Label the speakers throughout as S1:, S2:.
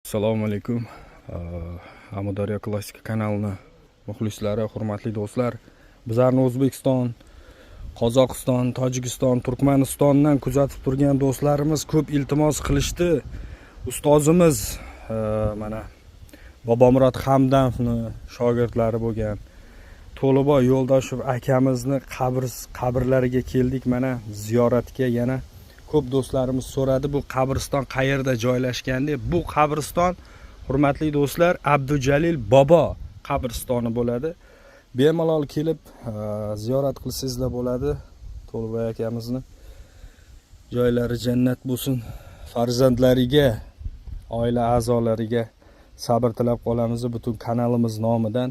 S1: Assalomu alaykum. Amudaryo klassika kanalini muxlislari, hurmatli do'stlar. Bizlarni O'zbekiston, Qozog'iston, Tojikiston, Turkmanistondan kuzatib turgan do'stlarimiz ko'p iltimos qilishdi. Ustozimiz mana Bobomurod Hamdamovni shogirdlari bo'lgan To'liboy Yo'ldoshev akamizni qabrlariga keldik mana ziyoratga. Yana ko'p do'stlarimiz so'radi, bu qabriston qayerda joylashgan deb. Bu qabriston, hurmatli do'stlar, Abdujalil bobo qabristoni bo'ladi. Bemalol kelib ziyorat qilsangizlar bo'ladi. To'liboy akamizni joylari jannat bo'lsin. Farzandlariga, oila a'zolariga sabr tilab qolamiz butun kanalimiz nomidan.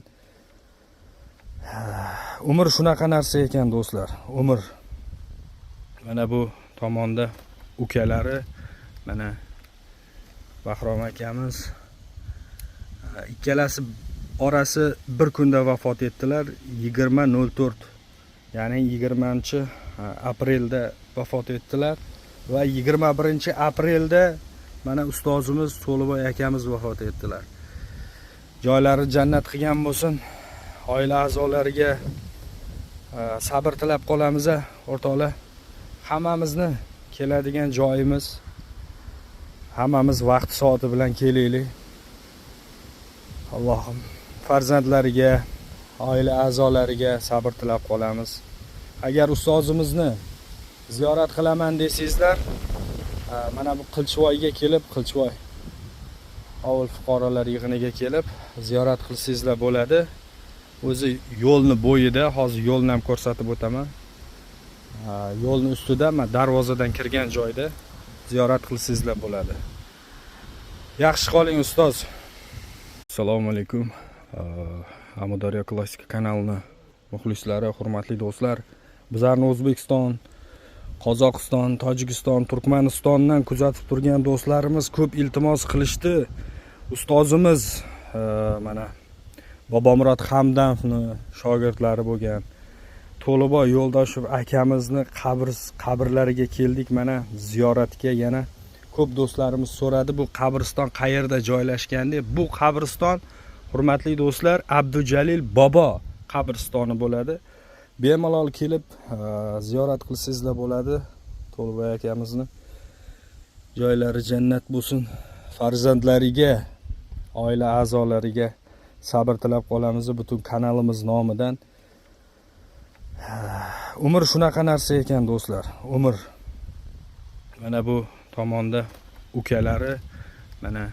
S1: Umr shunaqa narsa ekan, do'stlar, umr. Mana bu tomonda ukalari, mana Bahrom akamiz, ikkalasi orasi bir kunda vafot etdilar, 20.04, ya'ni 20 aprelda vafot etdilar va 21 aprelda mana ustozimiz To'liboy akamiz vafot etdilar. Joylari jannat qilgan bo'lsin. Oila a'zolariga sabr tilab qolamiz. O'rtoqlar, hammamizni keladigan joyimiz, hammamiz vaqti soati bilan kelaylik. Allohim, farzandlariga, oila a'zolariga sabr tilab qolamiz. Agar ustozimizni ziyorat qilaman desangizlar, mana bu Qilchivoyga kelib, Qilchivoy ovul fuqarolar yig'iniga kelib ziyorat qilsangizlar bo'ladi. O'zi yo'lni bo'yida, hozir yo'lni ham ko'rsatib o'taman. Yo'lni ustida, mana darvozadan kirgan joyda ziyorat qilsangizlar bo'ladi. Yaxshi qoling, ustoz. Assalomu alaykum. Amudaryo klassika kanalini muxlislari, hurmatli do'stlar. Bizlarni O'zbekiston, Qozog'iston, Tojikiston, Turkmanistondan kuzatib turgan do'stlarimiz ko'p iltimos qilishdi. Ustozimiz mana Bobomurod Hamdamovni shogirdlari bo'lgan To'liboy Yo'ldoshev akamizni qabrlariga keldik mana ziyoratga. Yana ko'p do'stlarimiz so'radi, bu qabriston qayerda joylashgan deb. Bu qabriston, hurmatli do'stlar, Abdujalil bobo qabristoni bo'ladi. Bemalol kelib ziyorat qilsangizlar bo'ladi. To'liboy akamizni joylari jannat bo'lsin. Farzandlariga, oila a'zolariga sabr tilab qolamiz butun kanalimiz nomidan. Umr shunaqa narsa ekan, do'stlar, umr. Mana bu tomonda ukalari, mana.